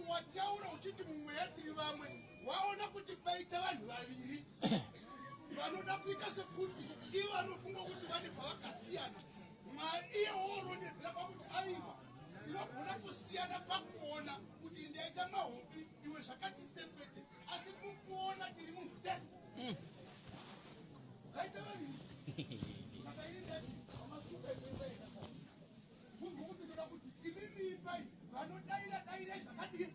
Wataura uchiti mumweya tiri vamwe, waona kuti paita vanhu vaviri vanoda kuita sekuti ivo vanofunga kuti vane pavakasiyana. Mwari iye worondedzera pakuti aiwa, tinogona kusiyana pakuona kuti ndaita mahobi iwe zvakati tsepete, asi mukuona tiri munhu te vaita vaviri. Saka ini ndati pamasuka ekuenda munhu wokuti ndoda kuti imimi imbai vanodaira dairai zvakadii,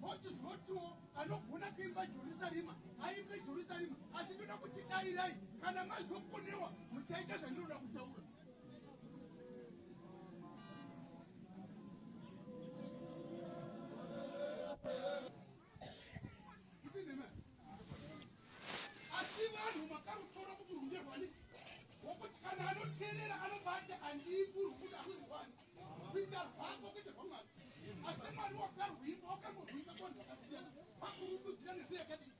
vochizotiwo anogona kuimba Jerusarema aimbe Jerusarema, asi ndoda kuti dairai kana mazokonewa muchaita zvandinoda kutaura. Asi vanhu makarutora kuti runde rwani wokuti kana anoteerera anobata andiimburwi kuti haruzi rwani kuita rwako kuita rwamwari, asi Mwari wakarwimba wakangorwimba kuvanhu vakasiyana pakurududzira nenzira yakadii.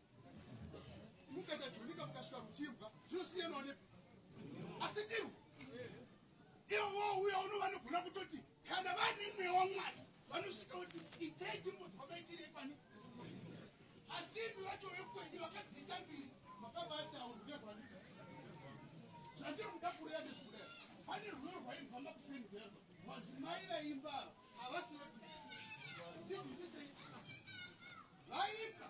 Mukaita jonika mukasvika ruchimbwa zvinosiyanawo nepi, asi ndirwo iwo uya unovanogona kutoti kana vane mweya waMwari vanosvika kuti itei timbodzwa maitirei kwani. Asi imi vacho vekwenyu vakadziita mbiri makavati aungerwani. Zvandiri kuda kureva ndezvekudai, pane rwiyo rwaimbwa makuseni kuyamba madzimai vaimba ava havasi ndizwisisei vaimba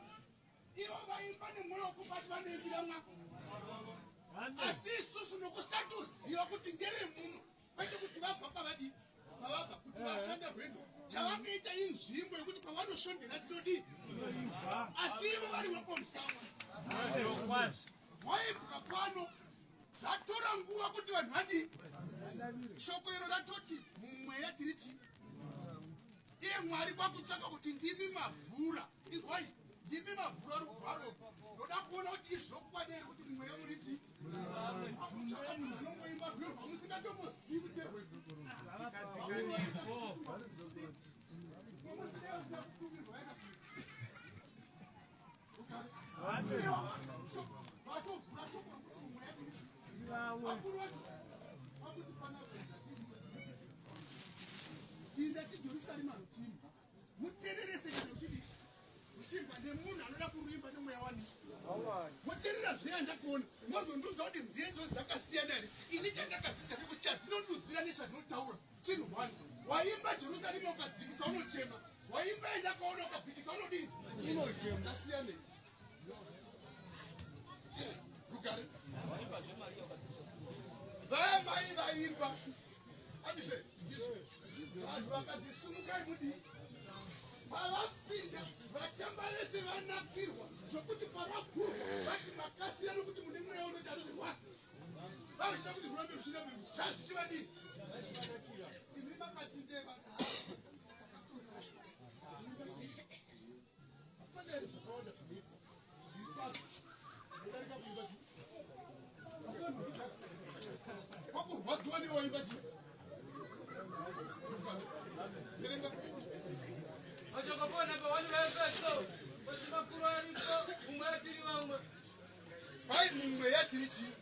ivo vaimba nemwoyo wekubati vanoimbira mwa, asi isusu nokusatoziva kuti nderemuno, kwete kuti vabva pavadii pavabva kuti vashanda rwendo chavakaita inzvimbo yekuti pavanoshondera dzinodii, asi ivo vari wepamusama waimbwa pano. Zvatora nguva kuti vanhu vadii shoko iro ratoti mumweya tiri chii, iye Mwari kwakutsvaka kuti ndimi mavhura, inzwai, ndimi mavhura rugwaro, ndoda kuona kuti izvokwadi here kuti mumweya muri chii. Akutsvaka munhu anongoimba rwiyo rwamusingatombozivi kuti vatovhura shoko rokuti mumweya tiri chii. Vakuru vacho vakuti panapa inda chiJerusarema ruchimbwa muteererese kana uchidii ruchimbwa nemunhu anoda kuruimba nemweya wani muteerera zviya ndakuona mozondiudza kuti nziyo idzo dzakasiyana here. Ini chandakadzidza nekuti chadzinodudzira nezvadinotaura chinhu one. Waimba Jerusarema ukadzikisa unochema, waimba endakaona ukadzikisa unodii, dzasiyanei? Rugare vaya mai vaimba andizve vanhu vakati sumukai mudii, pavapinda vatamba vese vanakirwa zvokuti pavagurwa vati makasira nokuti mune mweya unoti aruzirwa varuchida kuti rurambe ruchida zvazvichivadii. Imi makati ndeva hapana here zvakawanda zvinoitwa kudarika kuimba chii kwakurwadziwa newaimba chii. Verenga. Mashoko namba 1 vaEfeso, kuti makuru aripo, mumwe tiri vamwe. Kwai mumweya tiri chii?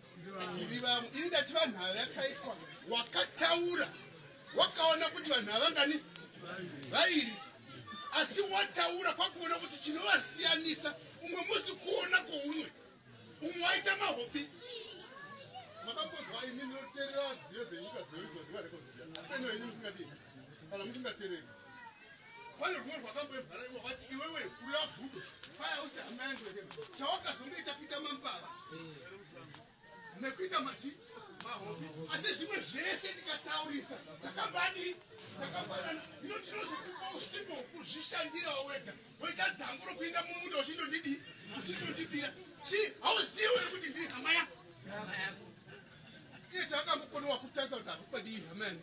Tiri vamwe. Ini ndati vanhu ava yakaitwa wakataura wakaona kuti vanhu ava ngani vairi, asi wataura kwakuona kuti chinovasiyanisa umwe musi kuona kwoumwe, umwe waita mahobi. Makambonzwa imi ndinoteerera nziyo dzenyika dzinoidzwa dzemarekodzi apeno henyu musingadii kana musingateereri. Pane rumwe rwakamboimbwa raiwa vati iwewe kureva gudo paya usi hama yangu here, chawakazongoita kuita mambava nekuita machi mahobi, asi zvimwe zvese tikataurisa takambadi takafanana. Hino tinozokupa usimbo hwekuzvishandirawo wega, woita dzangu rokuinda mumunda uchindondidii uchindondibira chi hauzivi here kuti ndiri hama yako iye chaakambokonewa kutarisa kuti hakupadii hama yangu.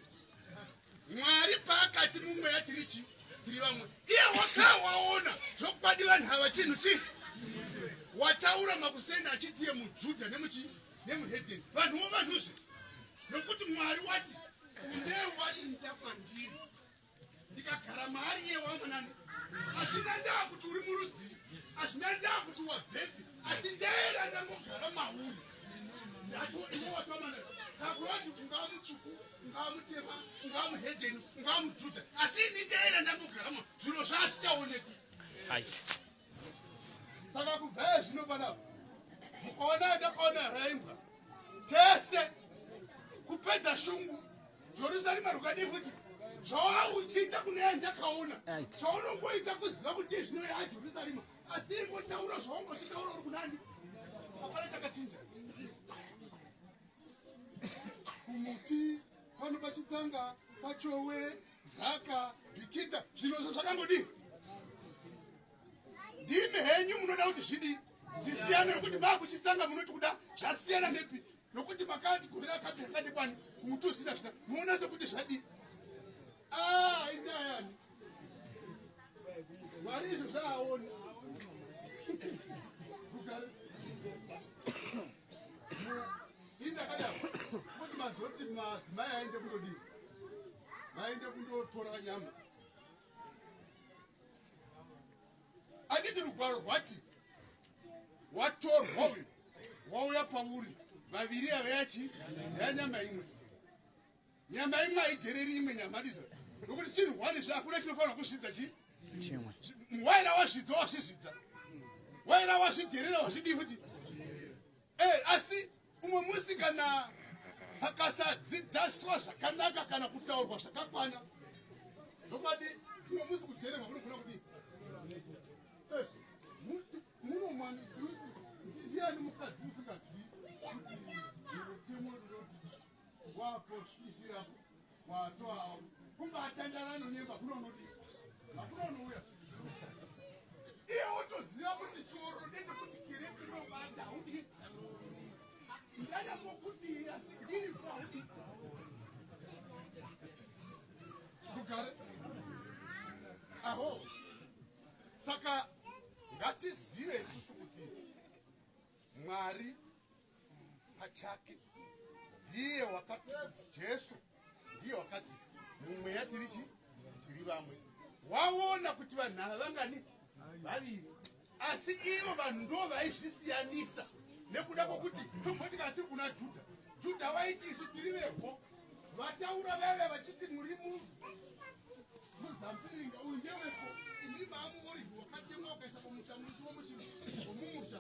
Mwari paakati mumweya tiri chi tiri vamwe, iye wakawaona zvokwadi vanhu ava chinhu chi wataura makuseni achiti iye muJudha nemuchi nemuhedheni vanhuwo vanhuzve, nokuti Mwari wati une wainda kwandiri ndikagara maari iye wamanani. Hazvina ndaa kuti uri murudzi, hazvina ndaa kuti wabvepi, asi ndera ndangogara mauri. Takurati ungaa mutsvuku, ungaa mutema, ungaa muhedheni, ungaa mujudha, asi ini ndaira ndambogaramo zviro zvazvichaonekwi. Saka kubva zvino panapa mukaona ndakaona raimbwa tese kupedza shungu Jerusarema rukadii futi zvawauchiita kune yandakaona chaunongoita kuziva kuti zvino yaJerusarema asi ingotaura zvawangochitaura uri kunani hapana chakachinja kumuti pano pachitsanga pachowe zaka bikita zvinozvo zvakangodii ndimi henyu munoda kuti zvidii zvisiyane nokuti maakuchitsanga munoti kuda zvasiyana nepi nokuti makati gore rakati rakati kwani kumuti usina zvita muona sekuti zvadii ah, indayani Mwari izvo zvaaona. Rugare. Ini ndakadaro kuti mazoti madzimai aende kundodii? Vaende kundotora nyama. Anditi rugwaro rwati watorwa uyu wauya pauri vaviri ava yachi yanyama imwe. Nyama imwe haidhereri imwe nyama ndizvo. Nokuti chinhu hwani zve hakuna chinofanira kuzvidza chi chimwe. Waira wazvidza wazvizvidza. Waira wazvidherera wazvidii futi. Eh, asi umwe musi kana pakasadzidzaswa zvakanaka kana kutaurwa zvakakwana zvokwadi umwe musi kudhererwa kunogona kudii? Eh, munomwani ndiani mukadzi usingazivi kuti mutemo unoti wapo shisirapo watoawo kumbatandara anonyemba hakuna unodii hakuna unouya iye wotoziva kuti chioro ndechekuti kereke inobata haudii ndanyambokudii asi ndiripo haudii rugare aho saka ngatizive isusu kuti mwari pachake ndiye wakati jesu ndiye wakati mumweya tiri chi tiri vamwe waona kuti vanhu ava vangani vaviri asi ivo vanhu ndo vaizvisiyanisa nekuda kwokuti tomboti kana tiri kuna judha judha waiti isu tiri vehwo vataura vaive vachiti muri muzambiringa uyu ndeweko imi maamuorivhi wakatemwa ukaisa pamusha musi womumusha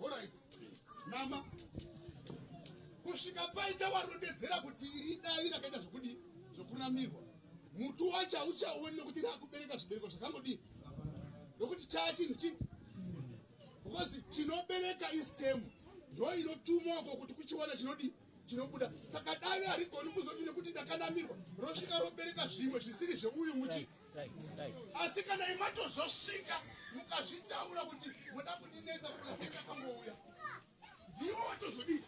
orit nama kusvika paita warondedzera kuti iri davi rakaita zvokudii zvokunamirwa muti wacho hauchaoni nokuti rakubereka zvibereko zvakangodii nokuti chaa chinhu chii because chinobereka istem ndo inotumwako kuti kuchiwana chinodii chinobuda saka davi harigoni kuzoti nekuti ndakanamirwa rosvika robereka zvimwe zvisiri zveuyu muchi asi kana imatozosvika mukazvitaura kuti muda kundinetsa kuti asi ndakangouya ndiwo watozodii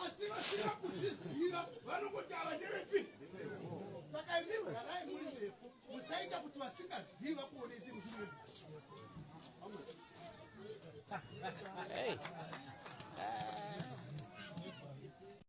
asi vasina kuzviziva vanongoti ava ndevepi saka imi garai muri vepo musaita kuti vasingaziva kuonese musiri vepo Hey.